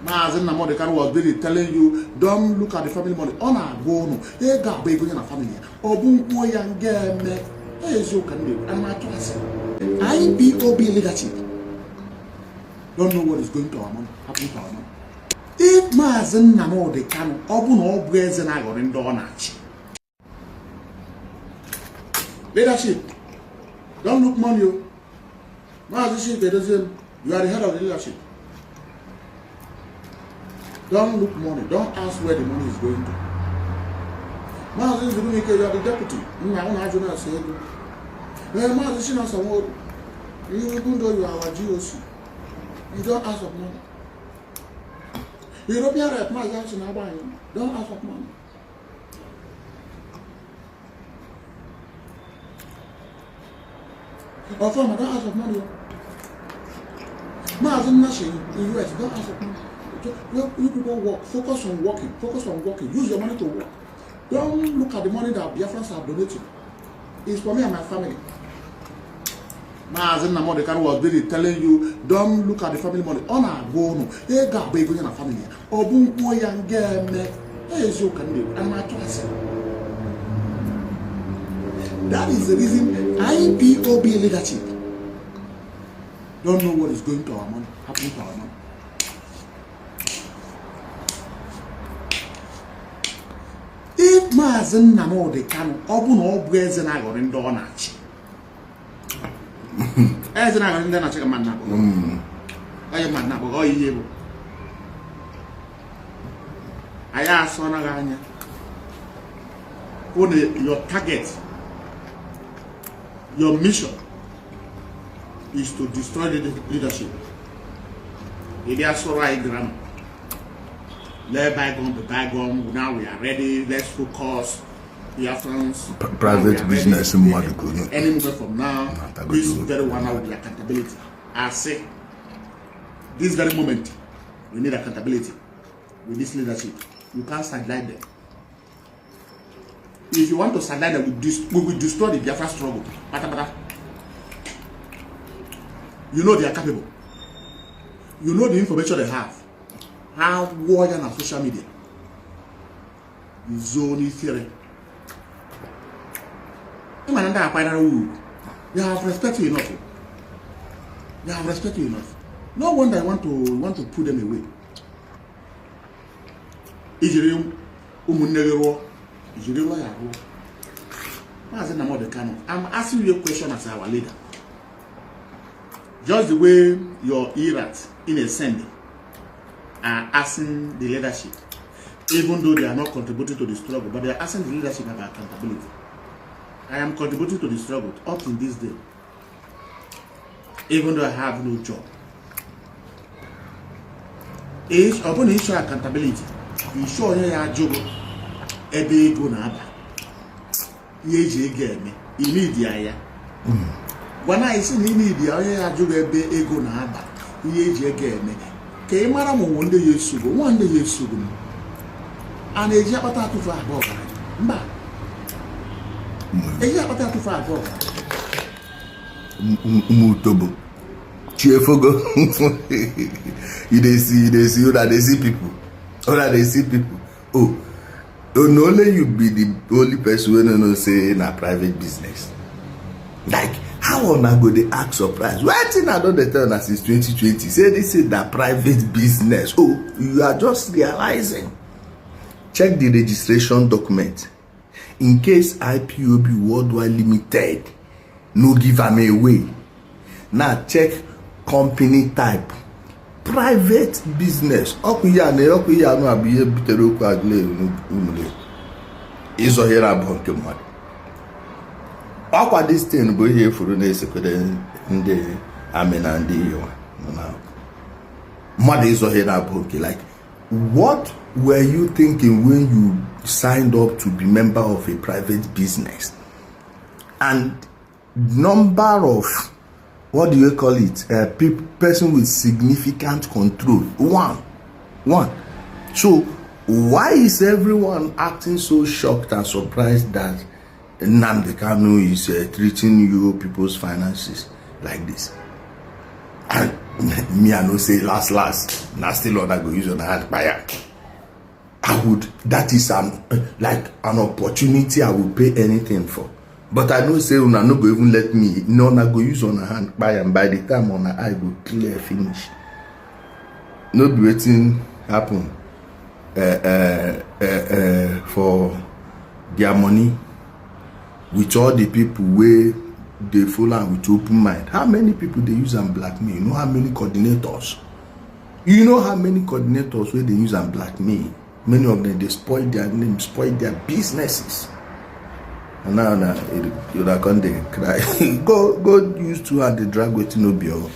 Maazị Nnamdi Kanu was busy telling you, don't look at the family money. Ọ na-agwa ụnụ ego abụ ego ya na family ya. Ọ bụ nkwuo ya nga eme eziokwu ndị ana m atụ asị. IPOB leadership don't know what is going to our money, happen to our money. If Maazị Nnamdi Kanu ọ bụ na ọ bụ eze na-aghọrị ndị ọ na-achị. Leadership, don't look money o. Maazị Chika Edoziem, you are the head of the leadership. Don't look money. Don't ask where the money is going to. Maazị Nzurumike, you are the deputy. Nna ụnụ ajụ na-ese ego. Ee, Maazị Chinasa Nworu, even though you are our GOC, you don't ask of money. European rep, Maazị Asị na-agba anyị, don't ask of money. Ọfọma, don't ask of money. Maazị Nnashi in US, don't ask of money. You people work, focus on working, focus on working. Use your money to work. Don't look at the money that Biafrans are donating. It's for me and my family. Maazị Nnamdi Kanu was busy telling you, don't look at the family money. Ọ na-agwa ụnụ ego abụ ego ya na family ya. Ọ bụ nkwuo ya nga eme eziokwu ndị ana m atụ asị. That is the reason IPOB leadership don't know what is going to our money, happen to our money. If Maazị Nnamdi Kanu ọ bụ na ọ bụ eze na-aghọrị ndị ọ na-achị. Eze na-aghọrị ndị na-achị ka mmadụ na-akpọ. Onye mmadụ na-akpọ ọ ihe bụ. Anyị asọnaghị anya. Hụ na your target, your mission is to destroy the leadership. Ị bịa sụrụ anyị grammar. Let bygone be bygone. Now we are ready. Let's focus. Biafrans. Private business mmadụ ka onye Any moment from now, this very one will be accountability. I say, this very moment, we need accountability with this leadership. You can't sideline them. If you want to sideline them, we will destroy the Biafra struggle. Pata pata. You know they are capable. You know the information they have. Ha wụọ ya na social media. Zoo n'ifere. Ị ma na ndị akwanyere ugwu. They have respect you enough. They have respect you enough. No wonder you want to put them away. Ijiri ụmụnne gị rụọ, ijiri lawyer rụọ. Maazị Nnamdi Kanu, I'm asking you a question as our leader. Just the way your Irat in a send are asking the leadership, even though they are not contributing to the struggle, but they are asking the leadership about accountability. I am contributing to the struggle up to this day, even though I have no job. Ọ bụrụ na ịchọ accountability, ịchọ onye ya ajụgo ebe ego na-aba, ihe eji ego eme, imidia ya. Gwana anyị sị na imidia onye ya ajụgo ebe ego na-aba, ihe eji ego eme, ka ị mara ma ụmụ ndị ya esogo, nwa ndị ya esogo m. A na-eji akpata atụfu abụọ ọgaranya? Mba. Eji akpata atụfu abụọ ọgaranya. Ụmụ utobo chiefogo. You dey see, you dey see, una dey see people, una dey see people. Oh oh, na only you be the only person wey no know say na private business. Like, how una go dey act surprise? Wetin I don dey tell una since 2020, say this is na private business. Oh, you are just realizing. Check the registration document in case IPOB Worldwide Limited no give am away. Now check company type, private business. Ọkụ ihe a na ọkụ ihe anụ a bụ ihe butere okwu agụleri ụmụle ịzọghere abụọ nke mmadụ. Ọkwa this thing bụ ihe efuru na-esekwere ndị amị na ndị iwa na mmadụ ịzọghere abụọ nke. Like, what were you thinking when you signed up to be member of a private business? And number of, what do you call it, person with significant control, one one. So why is everyone acting so shocked and surprised that Nnamdi Kanu is treating you people's finances like this? And Me, I know say last last na still una go use una hand kpai am. I would, that is an like an opportunity I would pay anything for. But I know say una no go even let me. No, una go use una hand kpai am. By the time una eye go clear finish, no be wetin happen for their money with all the people wey dey follow am with open mind. How many people dey use am blackmail? You know how many coordinators? You know how many coordinators wey dey use am blackmail? Many of them dey spoil their name, spoil their businesses, and now na una come dey cry. Go use two hand dey drag wetin no be your own.